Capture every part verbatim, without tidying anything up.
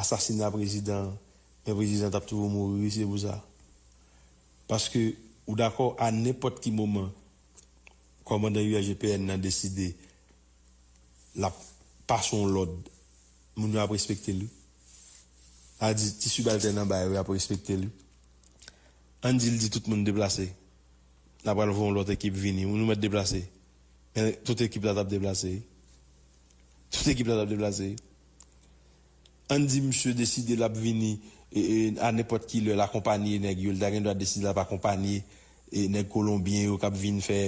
asasina prezidan, men prezidan t ap toujou mouri, wi, se pou sa. Paske ou dakò, a nenpòt ki moman, kòmandan U R G P N nan deside l ap pase yon lòd, moun yo ap respekte l, wi. Sa di, ti sibaltèn anba yo, y ap respekte l, wi. Ann di l di tout moun deplase. N ap pral voye yon lòt ekip vini. Nou mèt deplase. Men tout ekip la t ap deplase, wi. Tout ekip la t ap deplase, wi. Ann di misye deside l ap vini, e, e, a nenpòt ki lè, l akonpanye nèg yo. Li ta gen dwa deside l ap akonpanye, e, nèg kolonbyen yo k ap vin fè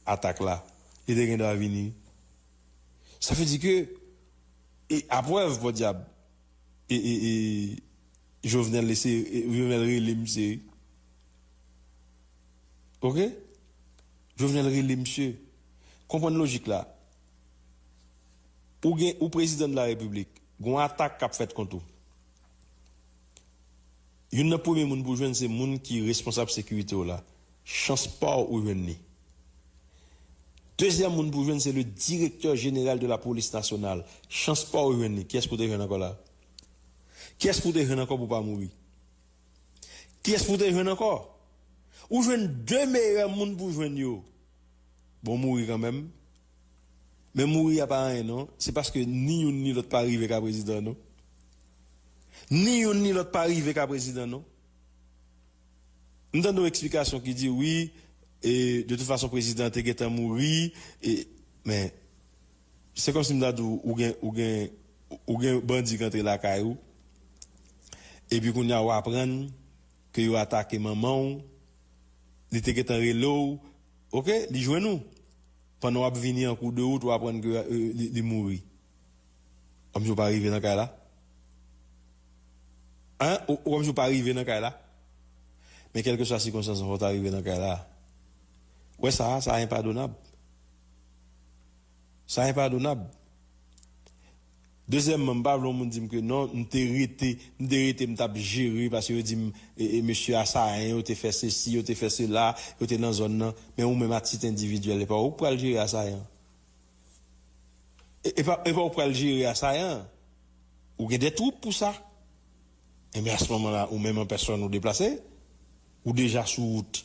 atak la. Li te gen dwa vini. Sa vle di ke, e, aprèv, podyab, e, e, e, Jovenel lese, e, Jovenel rele misye. Oke? Jovenel rele misye. Konprann lojik la. Ou gen, ou prezidan de la repiblik, gen yon atak k ap fèt kont ou. Youn nan premye moun pou jwenn se moun ki responsab sekirite w la. Chans pa w, ou jwenn li. Dezyèm moun pou jwenn se le directeur général de la police nationale. Chans pa w, ou jwenn li. Kiyès pou te jwenn ankò la? Kiyès pou te jwenn ankò pou pa mouri? Kiyès pou te jwenn ankò? Ou jwenn de meyè moun pou jwenn yo. Bon, mouri kanmenm. Men mouri a pa anyen non. Se paske ni youn ni lòt pa rive ka prezidan non. Ni youn ni lòt pa rive ka prezidan non. M tande yon eksplikasyon ki di wi, e, de tout fason prezidan te gentan mouri, e, men se kòmsi m ta di w, ou gen, ou gen, ou gen bandi k antre lakay ou, epi kounye a w aprann ke yo atake manman w, li te gentan rele w, oke, li jwenn ou. Pandan w ap vini an kou de wout, w aprann ke, e, li, li mouri. Kòmsi w pa rive nan kay la? Hein? Ou, ou kòmsi w pa rive nan kay la? Men kèlkeswa sikonstans, fò w ta rive nan kay la. Ou wè sa, sa enpadonab. Sa enpadonab. Dezyèmman, m pa vle yon moun di m ke non, m te rete, m te rete, m t ap jere, paske yo di m, e, e, mesye asayen, yo te fè sesi, yo te fè sela, yo te nan zòn nan. Men ou menm, a tit endividyèl, e pa ou k pral jere asayen. E, e pa, e pa ou k pral jere asayen. Ou gen de twoup pou sa. Enben, a se moman la, ou menm an pèsòn, ou deplase, ou deja sou wout.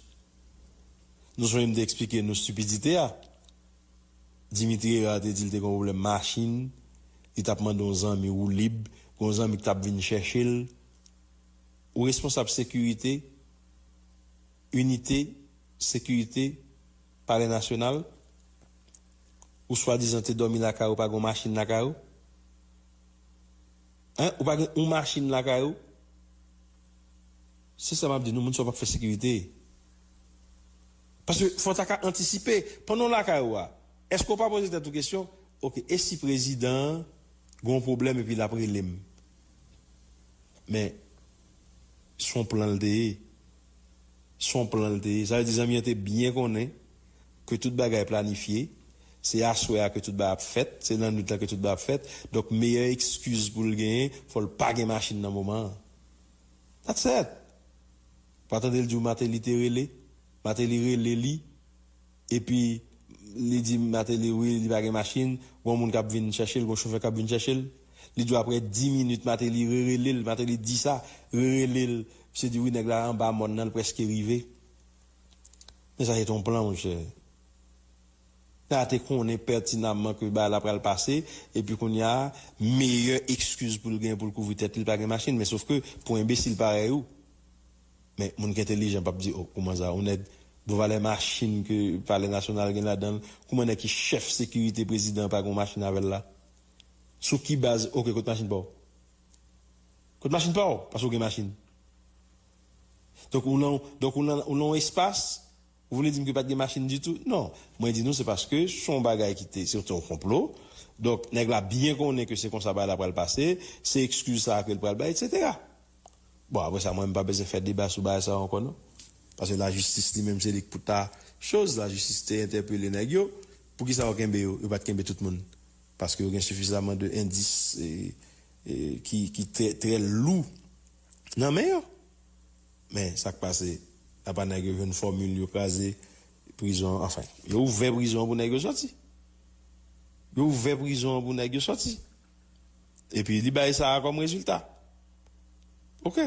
Nou sonje m te eksplike nou stipidite a. Dimitri Hérard te di l te gen yon pwoblèm machin, li t ap mande yon zanmi woulib, gen yon zanmi ki t ap vin chèche l. Ou responsab sekirite, inite sekirite Palè Nasyonal, ou swadizan te dòmi lakay ou, pa gen yon machin lakay ou? Hein? Ou pa gen yon machin lakay ou? Se sa m ap di nou, moun sa yo p ap fè sekirite. Paske fò w ta ka antisipe. Pandan w lakay ou a, èske w pa poze tèt ou kesyon, oke, e si prezidan an gen yon pwoblèm epi l ap rele m? Men, se yon plan l te ye. Se yon plan l te ye. Sa vle di zanmi an te byen konnen ke tout bagay planifye. Se aswè a ke tout bagay ap fèt. Se nan nwit la ke tout bagay ap fèt. Donk, meyè ekskiz pou l genyen, fò l pa gen machin nan moman an. That's it. Pa tande l di w Martelly te rele. Martelly rele li. Epi, li di Martelly wi, li pa gen machin, gon moun k ap vin chèche l, gon chofè k ap vin chèche l. Li di w apre dis minit, Martelly rerele l, Martelly di sa, rerele l. Misye di wi, nèg la anba mòn nan, l prèske rive. Men sa se te yon plan, monchè. Nèg la te konnen pètinamman ke bagay la pral pase, epi kounye a, meyè ekskiz pou l gen pou l kouvri tèt li, l pa gen machin. Men sof ke, pou enbesil parèy ou, men moun ki entèlijan p ap di, o, kouman sa, yon nèg gwo valè machin ke Palè Nasyonal gen ladan l, kouman nèg ki chèf sekirite prezidan an pa gen yon machin avè l la? Sou ki baz, oke, kot machin pa w? Kot machin pa w? Paske w gen machin. Donk, ou nan, donk, ou nan, ou nan yon espas, ou vle di m ke pa t gen machin ditou? Non. Mwen di nou, se paske se yon bagay ki te, se te yon konplo. Donk, nèg la byen konnen ke se konsa bagay la pral pase, se ekskiz sa a ke l pral bay, etsetera. Bon, apre sa, mwen, m pa bezwen fè deba sou bagay sa yo ankò, non. Paske lajistis li menm, se li k pou ta choz, lajistis te entèpele nèg yo. Poukisa yo kenbe yo? Yo pa t kenbe tout moun. Paske yo gen sifizaman de endis, e, e, ki, ki trè, trè lou nan men yo. Men, sa k pase, apa nèg yo jwenn fòmil, yo kraze prizon an, anfen, yo ouvè prizon an pou nèg yo sòti. Yo ouvè prizon an pou nèg yo sòti. Epi, li bay sa a kòm rezilta. Ok.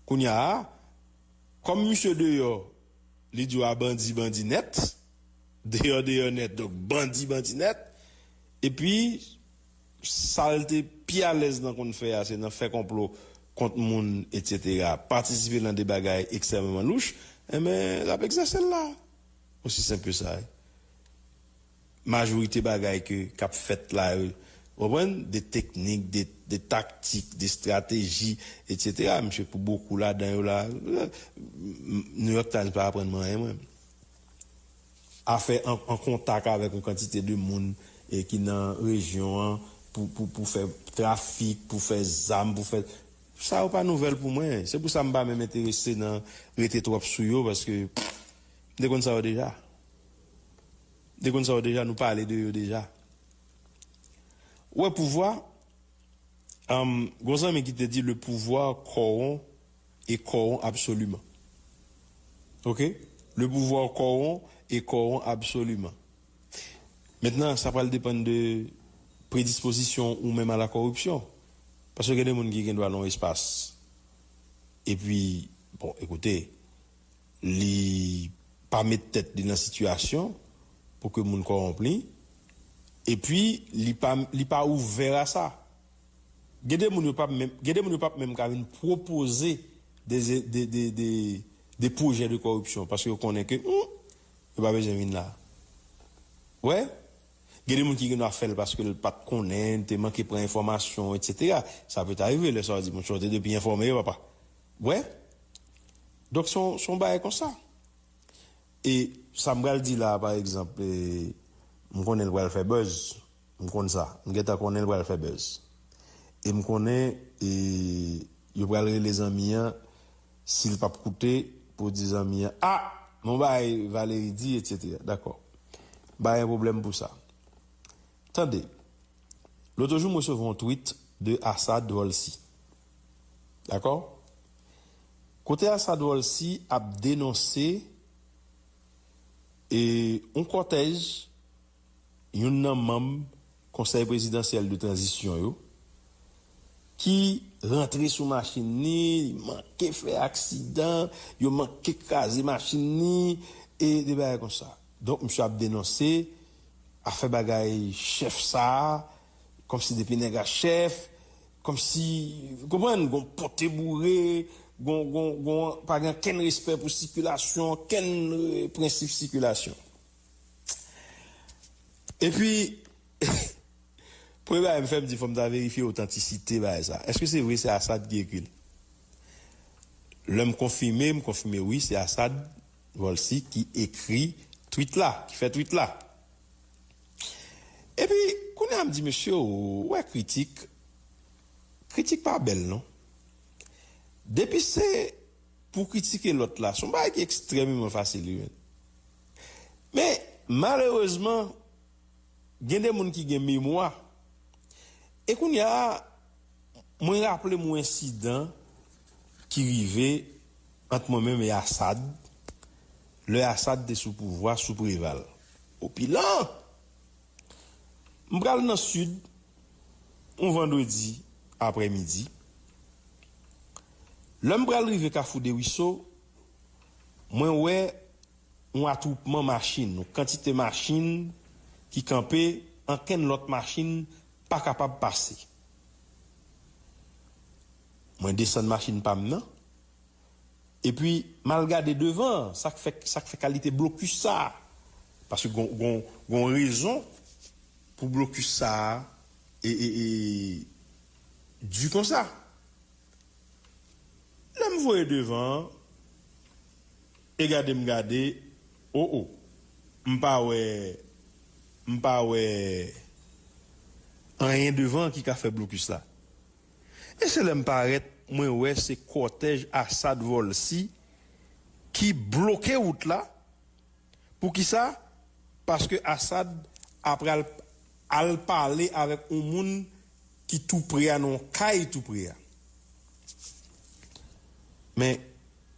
Kounye a, kòm misye deyò, li di w a bandi, bandi nèt, deyò, deyò nèt, donk bandi, bandi nèt, epi sa l te pi alèz nan konn fè a, se nan fè konplo kont moun, etsetera, patisipe nan de bagay ekstrèmeman louch, enben, l ap egzèse l la. Osi senp ke sa. Majorite bagay ke, k ap fèt la yo, w konprann? De teknik, de, de taktik, de estrateji, etsetera. Misye pou bokou ladan yo la, New York Times pa aprann mwen anyen, mwen. Afè an, an kontak avèk yon kantite de moun, e, ki nan rejyon an pou, pou, pou fè trafik, pou fè zam, pou fè, sa yo pa nouvèl pou mwen. Se pou sa m pa menm enterese nan rete twòp sou yo, paske m te konn sa yo deja. M te konn sa yo deja, nou pale de yo deja. Ou wè pouvwa, um, gon zanmi ki te di: le pouvoir corrompt et corrompt absolument. Ok? Le pouvoir corrompt et corrompt absolument. Mentnan, sa pral depann de predispozisyon ou menm a la corruption. Paske gen de moun ki gen dwa nan yon espas. Epi, bon, ekoute, li pa met tèt li nan sitiyasyon pou ke moun kòwonp li, epi li pa, li pa ouvè a sa. Gen de moun yo p ap menm, gen de moun yo p ap menm ka vin pwopoze de, de, de, de, de pwojè de kòripsyon, paske yo konnen ke, hmm, yo pa bezwen vin la. Wè? Gen de moun ki gen dwa fè l paske l pa t konnen, te manke pran enfòmasyon, etsetera. Sa pèt arive, lè sa w di, "Monchè, w te depi enfòme yo, papa." Wè? Donk, se yon, se yon bagay konsa. E sa m pral di la, pa egzanp, e, m konnen l pral fè buzz. M konn sa. M gentan konnen l pral fè buzz. E m konnen, e, yo pral rele zanmi an, si l p ap koute, pou di zanmi an, "A, men yon bagay Valery di, etsetera." Dakò. M pa gen pwoblèm pou sa. Tande, lòt jou, m resevwa yon tweet de Assad Volcy. Dakò? Kote Assad Volcy ap denonse, e, yon kòtèj, youn nan manm Konsèy Prezidansyèl de Tranzisyon yo, ki rantre sou machin li, li manke fè aksidan, yo manke kraze machin li, e de bagay konsa. Donk, misye ap denonse afè bagay chèf sa a, kòmsi depi nèg la chèf, kòmsi, w konprann, gon pote boure, gon, gon, gon, pa gen kenn respè pou sikilasyon, kenn, e, prensip sikilasyon. Epi, premye bagay m fè, m di fò m ta verifye otantisite bagay sa. Èske se vre se Assad ki ekri l? Lè m konfime, m konfime wi, se Assad Volcy ki ekri tweet la, ki fè tweet la. Epi, kounye a m di, "Mesye, ou wè kritik, kritik pa bèl non." Depi se pou kritike lòt la, se yon bagay ki ekstrèmeman fasil, wi, menn. Men, malerezman, gen de moun ki gen memwa. E kounye a, mwen raple m yon ensidan ki rive ant mwen menm e Assad, lè Assad te sou pouvwa, sou Préval. Opilan! M pral nan Sid, yon vandredi aprèmidi. Lè m pral rive Kafou de Wiso, mwen wè yon atwoupman machin, yon kantite machin ki kanpe, ankenn lòt machin pa kapab pase. Mwen desann machin pa m nan, epi m al gade devan, sa k fè, sa k fè kalite blokis sa a. Paske gon, gon, gon rezon pou blokis sa a, e, e, e, di konsa. Lè m voye devan an, e gade m gade, o, o, m pa wè, m pa wè anyen devan ki ka fè blokis la. E se lè m parèt, mwen wè se kòtèj Assad Volcy ki bloke wout la. Poukisa? Paske Assad apral al pale avèk yon moun ki tou pre a, nan yon kay tou pre a. Men,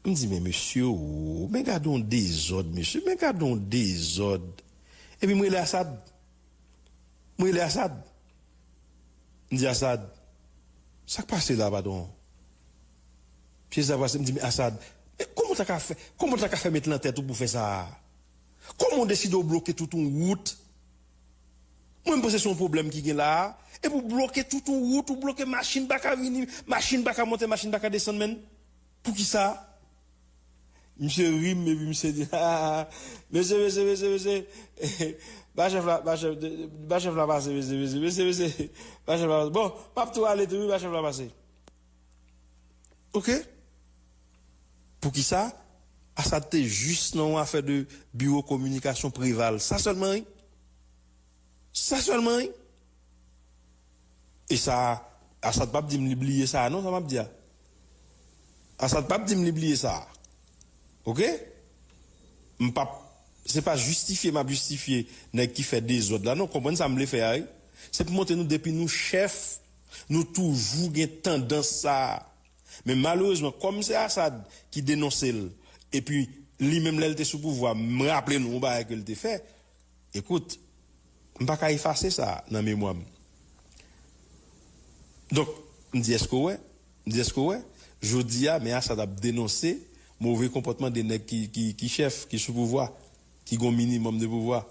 m di, "Men mesye, o, men gade yon dezòd, mesye, men gade yon dezòd." Epi m rele Assad. M rele Assad. M di, "Assad, sa k pase la, patwon?" Pyès la pase, m di, men Asad, men kòman w ta ka fè, kòman w ta ka fè met lan tèt ou pou fè sa a? Kòman w deside w bloke tout yon wout? Mwen, m panse se yon pwoblèm ki gen la a. Epi w bloke tout yon wout, ou bloke machin pa ka vini, machin pa ka monte, machin pa ka desann, menn. Poukisa? Misye ri m, epi misye di, ah, mesye, mesye, mesye, mesye, ba chèf la, ba chèf, ba chèf la pase, mesye, mesye, mesye, mesye, ba chèf la pase. Bon, m ap tou ale tou, wi, ba chèf la pase. Oke? Poukisa? Asad te jis nan yon afè de biwo kominikasyon Preval. Sa sèlman, wi. Sa sèlman, wi. E sa, Asad p ap di m li bliye sa, non, sa m ap di a. Asad p ap di m li bliye sa. Oke? M p ap, se pa jistifye m ap jistifye nèg ki fè dezòd la, non, konprann sa m vle fè a, wi. Se pou montre nou, depi nou chèf, nou toujou gen tandans sa a. Men malerezman, kòm se Asad ki denonse l, epi li menm lè l te sou pouvwa, m raple nou yon bagay ke l te fè, ekout, m pa ka efase sa nan memwa m. Donk, m di, èske w wè? M di, èske w wè? Jodi a, men Asad ap denonse move konpòtman de nèg ki, ki, ki chèf, ki sou pouvwa, ki gon minimòm de pouvwa.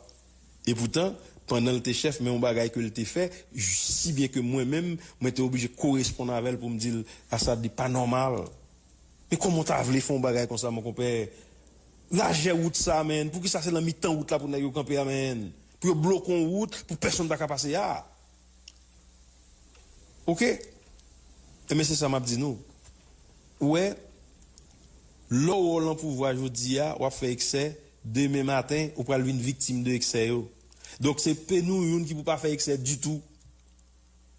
Epoutan, pandan l te chèf, men yon bagay ke l te fè, si byen ke mwen menm, mwen te oblije koresponn avè l pou m di l, Asad, li pa nòmal. Men kòman w ta vle fè yon bagay konsa, mon konpè? Lajè wout sa, menn. Poukisa se nan mitan wout la pou nèg yo kanpe a, menn? Pou yo bloke yon wout, pou pèsonn pa ka pase a. Oke? Enben, se sa m ap di nou. Ou wè, lè w wè w nan pouvwa jodi a, w ap fè eksè, demen maten, ou pral vin viktim de eksè yo. Donk, se pe nou youn ki pou pa fè eksè ditou.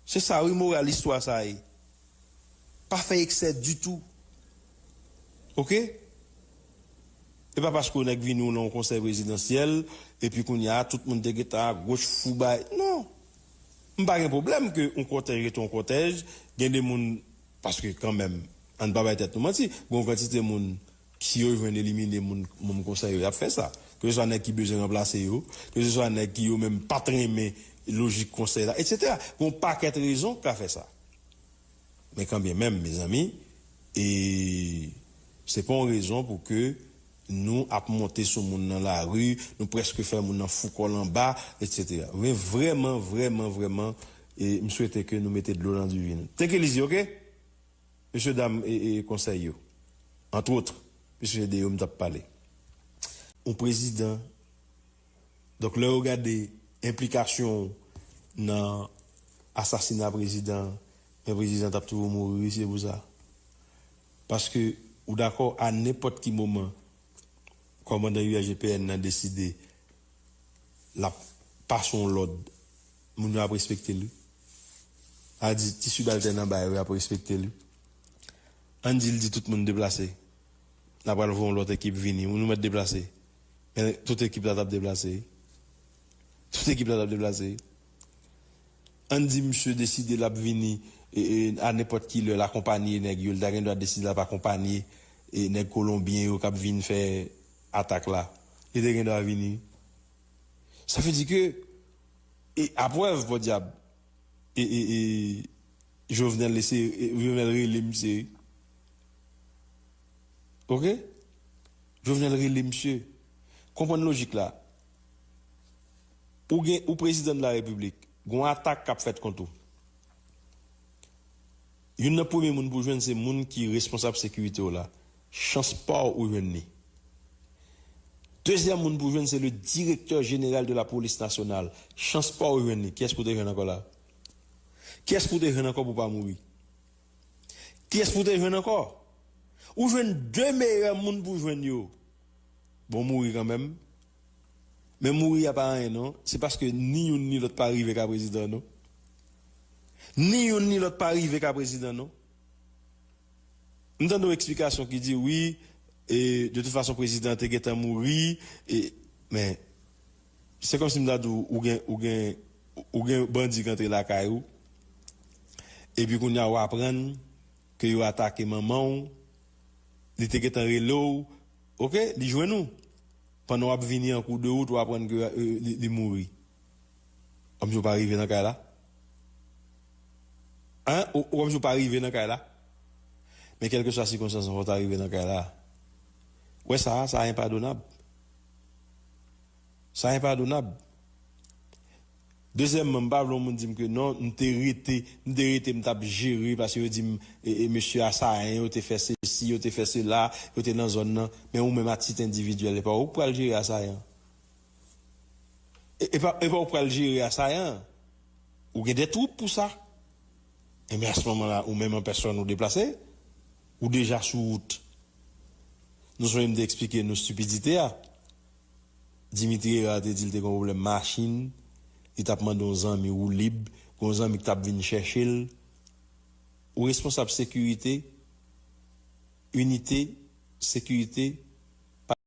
Se sa, wi, moral istwa sa a ye. Pa fè eksè ditou. Oke? E pa paske w nèk vini w nan yon konsèy prezidansyèl, epi kounye a, tout moun te gentan agoch, fou bay. Non. M pa gen pwoblèm ke yon kòtèj rete yon kòtèj, gen de moun, paske kanmenm, ann pa bay tèt nou manti, gen yon kantite moun, si yo jwenn elimine moun, moun konsèy yo, y ap fè sa. Ke se swa nèg ki bezwen ranplase yo, ke se swa nèg ki yo menm pa t renmen lojik konsèy la, etsetera. Gen yon pakèt rezon k ka fè sa. Men kanbyenmenm, mezanmi, e se pa yon rezon pou ke nou ap monte sou moun nan lari, nou prèske fè moun nan fou kò l anba, etsetera. Men vrèman, vrèman, vrèman, e m swete ke nou mete dlo nan diven. Take it easy, oke? Mesye dam e, e konsèy yo. Antwot, mesye de yo m t ap pale. Yon prezidan Donk, lè yo gade enplikasyon w nan asasina prezidan, men prezidan t ap toujou mouri, wi, se pou sa. Paske ou dakò, a nenpòt ki moman, kòmandan U S G P N nan deside l ap pase yon lòd, moun yo ap respekte l, wi. A di, ti sibaltèn anba yo, y ap respekte l, wi. Ann di l di tout moun deplase. N a pral voye yon lòt ekip vini. Nou mèt deplase. Men tout ekip la t ap deplase. Tout ekip la t ap deplase. Ann di misye deside l ap vini e, e, a nenpòt ki lè, l akonpanye nèg yo. Li ta gen dwa deside l ap akonpanye e, nèg kolonbyen yo k ap vin fè atak la. Li te gen dwa vini. Sa vle di ke, e, aprèv, podyab, e, e, e, Jovenel lese, e, Jovenel rele misye. Oke? Jovenel rele misye. Konprann lojik la. Ou gen, ou prezidan de la repiblik. Gon atak k ap fèt kont ou. Youn nan premye moun pou jwenn se moun ki responsab sekirite w la. Chans pa w ou jwenn li. Dezyèm moun pou jwenn se le directeur général de la police nationale. Chans pa w ou jwenn li. Kiyès pou te jwenn ankò la? Kiyès pou te jwenn ankò pou pa mouri? Kiyès pou te jwenn ankò? Ou jwenn de meyè moun pou jwenn yo. Bon, mouri kanmenm. Men mouri a pa anyen non. Se paske ni youn ni lòt pa rive ka prezidan non. Ni youn ni lòt pa rive ka prezidan non. M tande yon eksplikasyon ki di wi, e, de tout fason prezidan te gentan mouri, e, men se kòmsi m ta di w, ou gen, ou gen, ou gen bandi k antre lakay ou, epi kounye a w aprann ke yo atake manman w, li te gentan rele w, oke, li jwenn ou. Pandan w ap vini an kou de wout, w aprann ke, e, li, li mouri. Kòmsi w pa rive nan kay la? Hein? Ou, ou kòmsi w pa rive nan kay la? Men kèlkeswa sikonstans lan, fò w ta rive nan kay la. Wè sa, sa enpadonab. Sa enpadonab. Dezyèmman, m pa vle yon moun di m ke non, m te rete, m te rete, m t ap jere, paske yo di m, e, e, mesye asayen, yo te fè sesi, yo te fè sela, yo te nan zòn nan. Men ou menm, a tit endividyèl, e pa ou k pral jere asayan. E, e pa, e pa ou k pral jere asayan. Ou gen de twoup pou sa. Enben, a se moman la, ou menm an pèsòn, ou deplase, ou deja sou wout. Nou sonje m te eksplike nou stipidite a. Dimitri Hérard te di l te gen yon pwoblèm machin, li t ap mande yon zanmi woulib, gen yon zanmi ki t ap vin chèche l. Ou responsab sekirite, inite, sekirite,